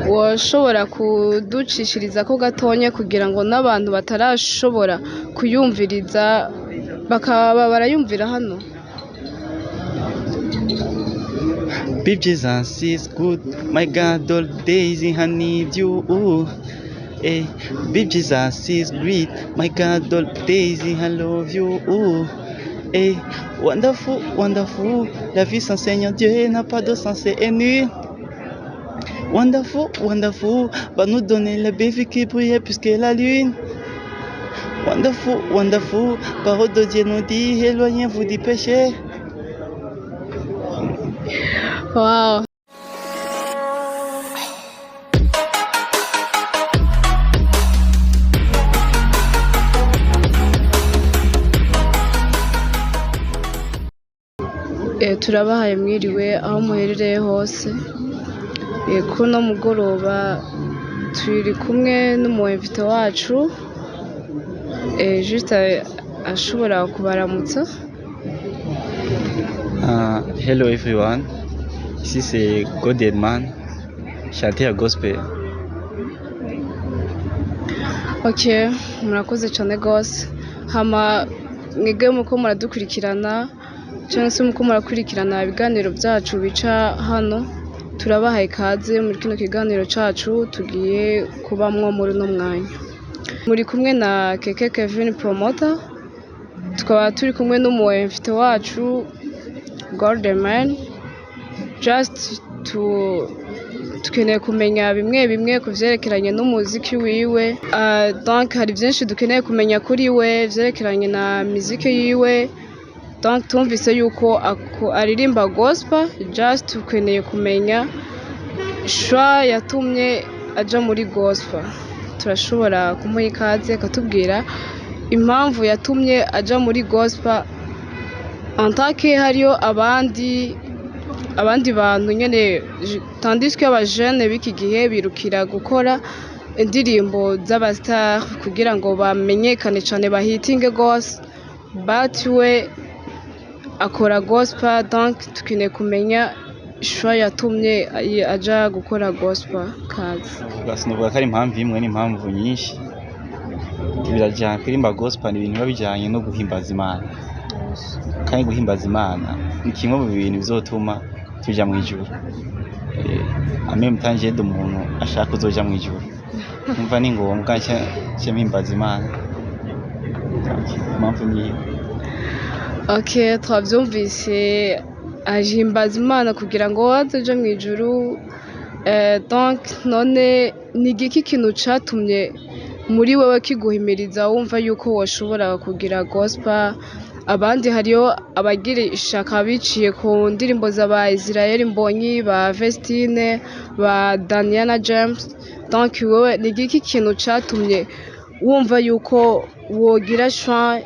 Woshobora kuducishiriza ko gatonya kugira ngo n'abantu batarashobora kuyumviriza bakaba barayumvira hano? Babe, Jesus is good. My God, all days I need you. Eh, babe, Jesus is great. My God, all days I love you. Eh, wonderful, wonderful. La vie sans Seigneur Dieu n'a pas de sens et nul. Wonderful, wonderful. Va nous donner la belle vie qui brille plus que la lune. Wonderful, wonderful. Parole de Dieu nous dit, éloignez-vous du péché. Wow. Turabahaye mwiriwe aho muherereye hose. Kuri uno mugoroba turi kumwe n'umu invité wacu, juste ashobora kubaramutsa. Hello everyone, ici c'est Golden, chanteur gospel. Ok, murakoze cyane rwose. Hama mwige muko muradukurikirana cyangwa se muko murakurikirana ibiganiro byacu bica hano, turabahaye ikaze muri kino kiganiro cacu tugiye kubamwo muri uno mwanya. Muri kumwe na Keke Kevin Promoter, tukaba turi kumwe n'umu invité wacu Golden Man. Just to dukeneye kumenya bimwe bimwe ku vyerekeranye n'umuziki wiwe. Donc hari byinshi dukeneye kumenya kuri we vyerekeranye na muziki yiwe. Donc tumvise yuko aririmba gospel, just dukeneye kumenya choix yatumye aja muri gospel. Turashobora kumuha ikaze akatubwira impamvu yatumye aja muri gospel, en tant que hariyo abandi bantu nyene, tandis que abajene b'iki gihe birukira gukora indirimbo z'aba star kugira ngo bamenyekane cane, bahitinge gose, but we akora gospel. Donc dukeneye kumenya choix yatumye aja gukora gospel. Kazi. Sinovuga ko ari impamvu imwe, n'impamvu nyinshi birajyana. Kuririmba gospel ni ibintu biba bijyanye no guhimbaza Imana, kandi guhimbaza Imana ni kimwe mu bintu bizotuma tuja mu ijuru. En même temps j'aide umuntu ashaka kuzoja mu ijuru, umva ni ngombwa nce mpimbaza Imana. Impamvu ni iyo. Ok, twavyumvise, ahimbaza Imana kugira ngo azoje mu ijuru. Donc none ni igiki kintu catumye muri wewe kiguhimiriza wumva yuko woshobora kugira gospel? Abandi hariyo abagira ishaka biciye ku ndirimbo za ba Israel Mbonyi, ba Vestine, ba Daniel na James. Donc wewe ni igiki kintu catumye wumva yuko wogira choix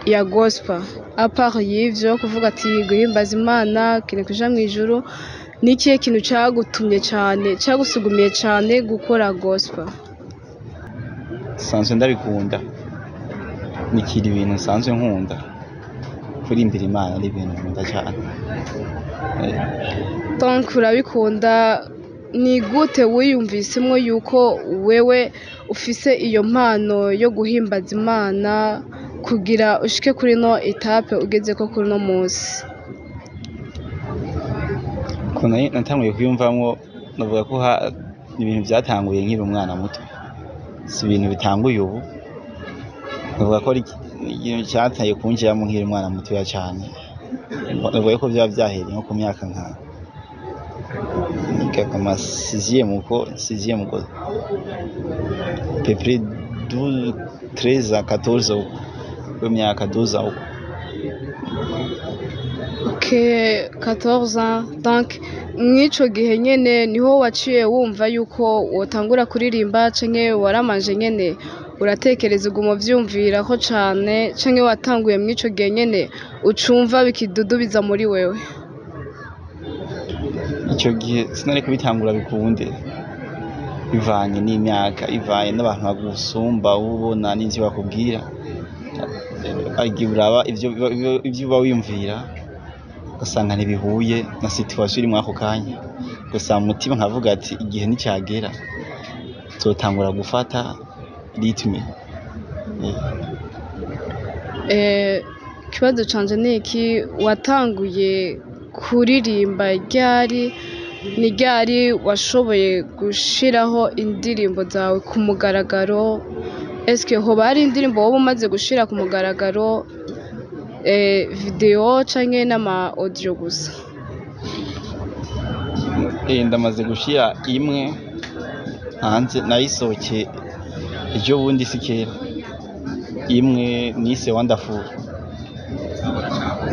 ya gospel, à part y'ivyo kuvuga ati guhimbaza Imana kintu kuja mu ijuru? Ni ikihe kintu cagutumye cane, cagusugumiye cane gukora gospel? Sanzwe ndabikunda, nikira ibintu nsanzwe nkunda. Kuririmbira Imana ni ibintu nkunda cyane. Donc urabikunda. Ni gute wiyumvisemwo yuko wewe ufise iyo mpano yo guhimbaza Imana kugira ushike kuri no étape ugezeko kuri uno munsi? Ukuntu natanguye kwiyumvamwo, navuga ko ibintu vyatanguye nkiri umwana muto, si ibintu bitanguye ubu. Navuga ko ari ikintu cataye kunjiramwo nkiri umwana mutoya cane. Navuga ko vyoba vyahereye nko ku myaka nka niga kama sixième uko, sixième uko, peu près 12, 13 à 14 uko, ku myaka 12 ans uko. Ok, 14 ans. Donc mw'ico gihe nyene niho waciye wumva yuko wotangura kuririmba, canke waramanje nyene uratekereza uguma uvyumvirako cane, canke watanguye mw'ico gihe nyene ucumva bikidudubiza muri wewe? Ico gihe sinari kubitangura bikunde, bivanye n'imyaka, bivanye n'abantu bagusumba ubona n'ivyo bakubwira. Agiye uraba ivyo uba wiyumvira, ugasanga ntibihuye na situation iri mwako kanya. Gusa mu mutima nkavuga ati igihe nicyagera nzotangura gufata rythme. Ikibazo canje ni iki: watanguye kuririmba ryari? Ni ryari washoboye gushiraho indirimbo zawe ku mugaragaro? Eske hoba hari indirimbo woba umaze gushira ku mugaragaro, video canke n'ama audio gusa? Ndamaze gushira imwe hanze, nayisohokeye ejo bundi, si kera, imwe nise Wonderful.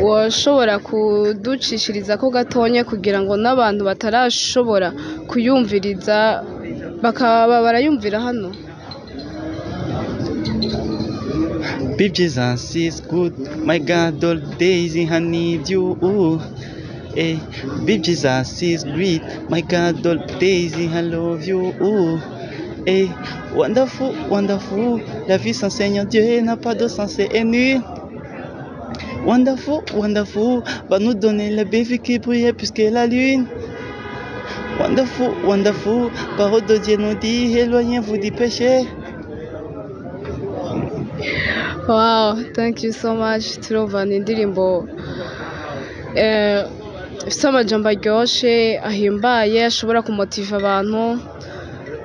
Woshobora kuducishiriza ko gatonya kugira ngo n'abantu batarashobora kuyumviriza bakaba barayumvira hano? Babe Jesus is good, my God, all days I need you. Babe Jesus is great, my God, all days I love you. Wonderful, wonderful, la vie sans Seigneur Dieu n'a pas de sens et nul. Wonderful, wonderful, va nous donner la belle vie qui brille plus que la lune. Wonderful, wonderful, parole de Dieu nous dit, éloignez-vous du péché. Wow, thank you so much. Turumva ni indirimbo ifite amajambo aryoshe, ahimbaye, ashobora kumotiva abantu.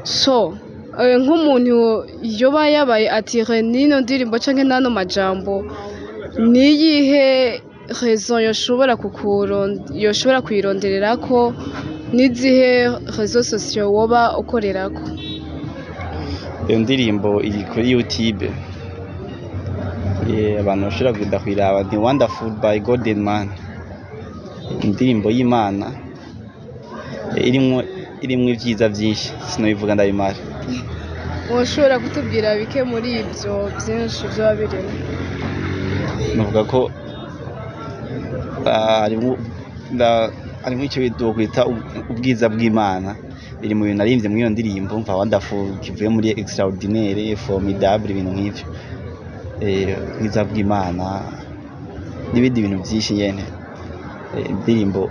So nk'umuntu yoba yabaye attiré n'ino ndirimbo canke n'ano majambo, niyihe raison yoshobora kuyirondererako? N'izihe réseaux sociaux woba ukorerako? Iyo ndirimbo iri kuri YouTube. Abantu bashobora kugenda kuyiraba, ni Wonderful by Golden Man. Indirimbo y'Imana irimwo ivyiza vyinshi, sinobivuga ndabimara. Woshobora kutubwira bike muri ivyo vyinshi vyoba birimwo? Novuga ko harimwo ico twokwita ubwiza bw'Imana, biri mu bintu narimvye mw'iyo ndirimbo. Mva wonderful kivuye muri extraordinaire, formidable, ibintu nk'ivyo. Ubwiza bw'Imana n'ibindi bintu vyinshi nyene. Indirimbo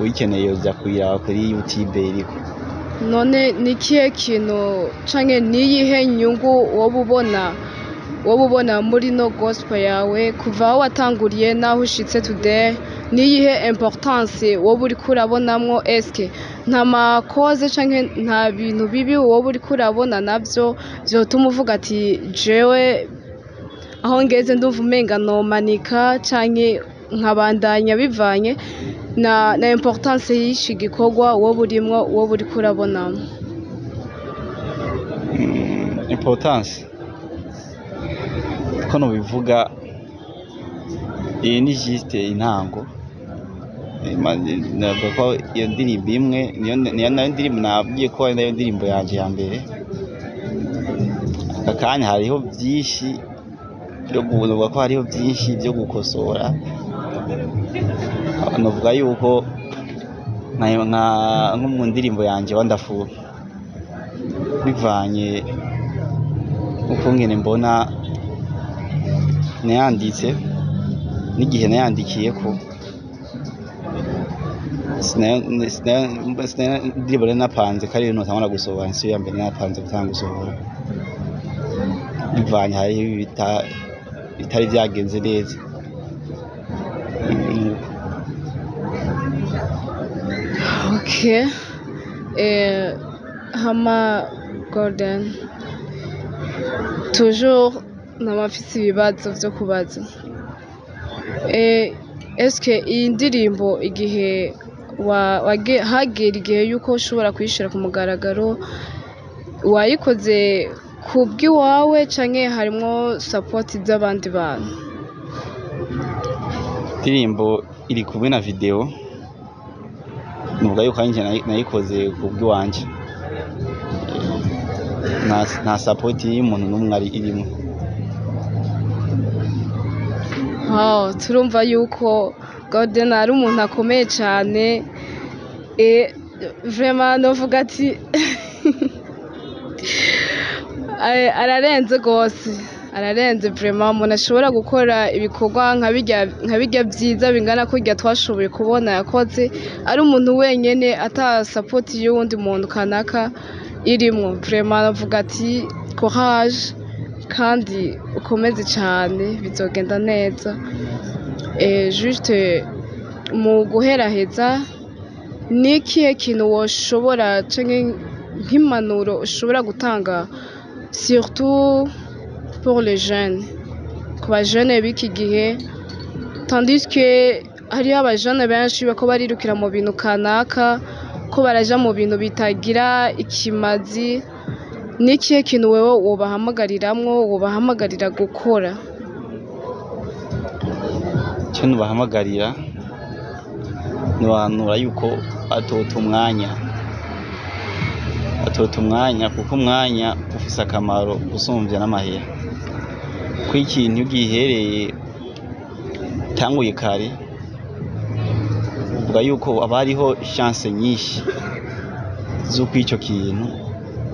uyikeneye yoja kuyiraba kuri YouTube, iriko. None ni ikihe kintu canke niyihe nyungu woba ubona muri no gospel yawe kuva aho watanguriye n'aho ushitse today? Niyihe importance woba uriko urabonamwo? Eske nta makoze canke nta bintu bibi woba uriko urabona navyo vyotuma uvuga ati jewe aho ngeze ndumva umenga nomanika canke nkabandanya, bivanye na importance y'ici gikorwa woba urimwo, woba uriko urabonamwo? Importance ko nobivuga, iyi ni juste intango. Navuga ko iyo ndirimbo imwe niyo nayo ndirimbo nabwiye ko ari nayo ndirimbo yanje ya mbere. Aka kanya hariho vyinshi vyo, novuga ko hariho vyinshi vyo gukosora. Novuga yuko nko mu ndirimbo yanje Wonderful, bivanye ukungene mbona nayanditse n'igihe nayandikiyeko, indirimbo nari napanze ko ariyo notangura gusohora, siyo ya mbere napanze gutangura gusohora. Bivanye hariho bitari vyagenze neza. Okay. Hama Golden, toujours nama mfise ibibazo vyo kubaza. Eske iyi ndirimbo igihe hagera igihe yuko ushobora kuyishira ku mugaragaro, wayikoze kubw'iwawe canke harimwo support z'abandi bantu? Indirimbo iri kumwe na video, nuvuga yuko ari nje nayikoze kubw'iwanje. Nta support y'umuntu n'umwe ari irimwo. Wow, turumva yuko Golden ari umuntu akomeye cane. Vraiment novuga ati ararenze gose. Ararenze vraiment, umuntu ashobora gukora ibikorwa nka birya vyiza bingana kurya twashoboye kubona yakoze ari umuntu wenyene, ata support y'uwundi muntu kanaka irimwo. Vraiment avuga ati courage kandi ukomeze cane, bizogenda neza. Juste mu guheraheza, ni ikihe kintu woshobora canke nk'impanuro ushobora gutanga, surtout pour les jeunes, ku ba jeunes b'iki gihe, tandis que hariho aba jeunes benshi bako barirukira mu bintu kanaka, ko baraja mu bintu bitagira ikimazi? Ni ikihe kintu wewe wobahamagariramwo, wobahamagarira gukora? Icyo nubahamagarira, nibahanura yuko atota umwanya, kuko umwanya ufise akamaro gusumvya n'amahera. Kuko ikintu iyo ugihereye utanguye kare, uvuga yuko haba hariho chance nyinshi z'uko ico kintu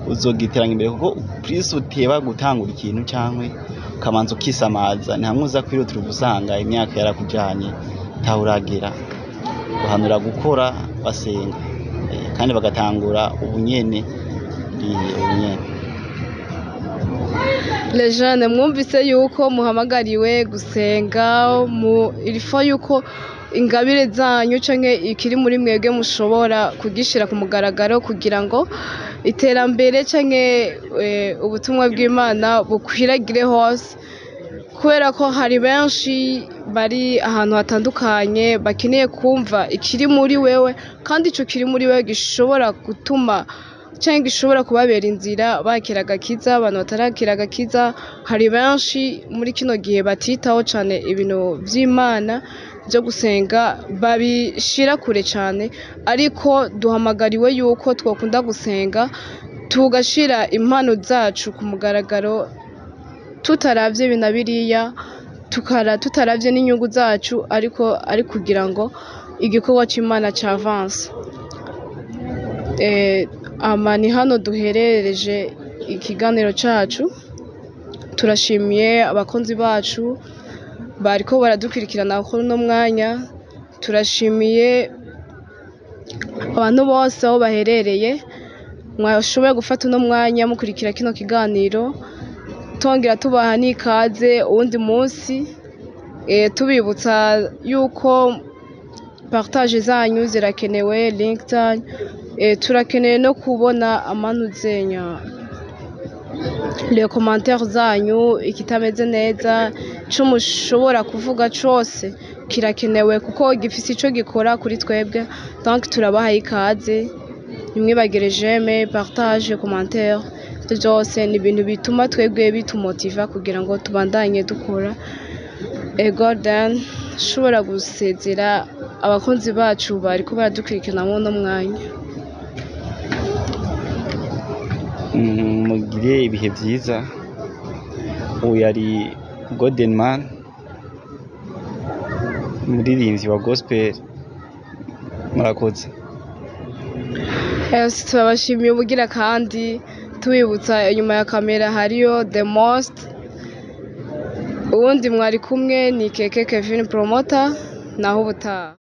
uzogiteranya imbere, kuko plus uteba gutangura ikintu cankwe ukamanza ukisamaza, ni hamwe uza kwirutira usanga imyaka yarakujanye ataho uragera. Guhanura gukora basenga, kandi bagatangura ubunyene, ubunyene. Les jeunes, mwumvise yuko muhamagariwe gusenga. Mu il faut yuko ingabire zanyu canke ikiri muri mwebwe mushobora kugishira ku mugaragaro, kugira ngo iterambere canke ubutumwa bw'Imana bukwiragire hose, kubera ko hari benshi bari ahantu hatandukanye bakeneye kumva ikiri muri wewe, kandi ico kiri muri wewe gishobora gutuma canke gishobora kubabera inzira bakira agakiza. Abantu batarakira agakiza, hari benshi muri kino gihe batitaho cane ibintu vy'Imana vyo gusenga, babishira kure cane, ariko duhamagariwe yuko twokunda gusenga, tugashira impano zacu ku mugaragaro, tutaravye ibi na biriya, tutaravye n'inyungu zacu, ariko ari kugira ngo igikorwa c'Imana c'avance. Ama ni hano duherereje ikiganiro cacu. Turashimiye abakunzi bacu bariko baradukurikirana kuri uno mwanya. Turashimiye abantu bose aho baherereye mwashoboye gufata uno mwanya mukurikira kino kiganiro. Tongera tubaha n'ikaze uwundi munsi, tubibutsa yuko partage zanyu zirakenewe, link zanyu, turakeneye no kubona amanuzenya, les commentaires zanyu, ikitameze neza, ico mushobora kuvuga cose kirakenewe, kuko gifise ico gikora kuri twebwe. Donc turabahaye ikaze, ntimwibagire j'aime, partage, commentaire. Ivyo vyose ni ibintu bituma twebwe bitumotiva kugira ngo tubandanye dukora. Golden, ushobora gusezera abakunzi bacu bariko baradukurikirana muri uno mwanya. Mugire ibihe vyiza. Uyu yari Golden Man, umuririmbyi wa gospel. Murakoze. Yes, turabashimiye ubugira kandi tubibutsa inyuma ya kamera hariyo the most. Uwundi mwari kumwe ni Keke Kevin Promoter, naho ubutaha.